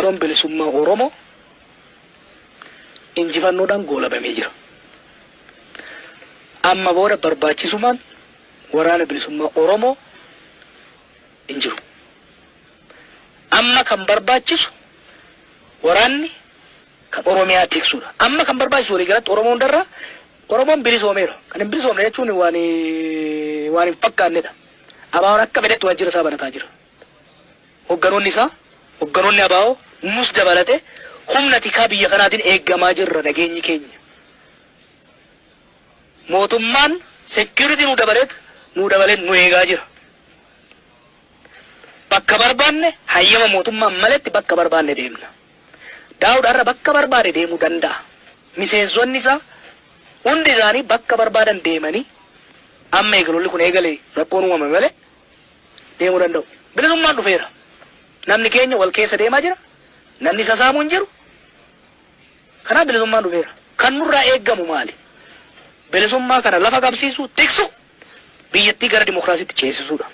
Qabsoon bilisummaa Oromoo injifannoodhaan goolabamee jira. Amma booda barbaachisumaan waraana bilisummaa Oromoo hin jiru. Amma kan barbaachisu waraanni kan Oromiyaa tiksuudha. Amma kan barbaachisu waliigalatti Oromoo hundarraa Oromoon bilisoomeera. Kan hin bilisoomne jechuun waan hin fakkaannedha. ABO'n akka fedhetti waajjira isaa banataa jira. Hogganoonni isaa, hogganoonni ABO nus dabalatee humna tikaa biyya kanaatiin eeggamaa jirra nageenyi keenya. Mootummaan security nu dabaleet nu dabalee nu eegaa jira. Bakka barbaanne hayyama mootummaan maletti bakka barbaanne deemna. Daawud har'a bakka barbaade deemuu danda'a. Miseensonni isaa hundi isaanii bakka barbaadan deemanii amma eegalolli kun eegale rakkoon uumame malee deemuu danda'u. Bilisummaan dhufeera. Namni keenya wal keessa deemaa jira. Namni isa saamuu hin jiru. Kanaaf bilisummaan dhufeera. Kan nurraa eeggamu maali? Bilisummaa kana lafa qabsiisuu, tiksu, biyyattii gara dimokiraasiitti ceesisuudha.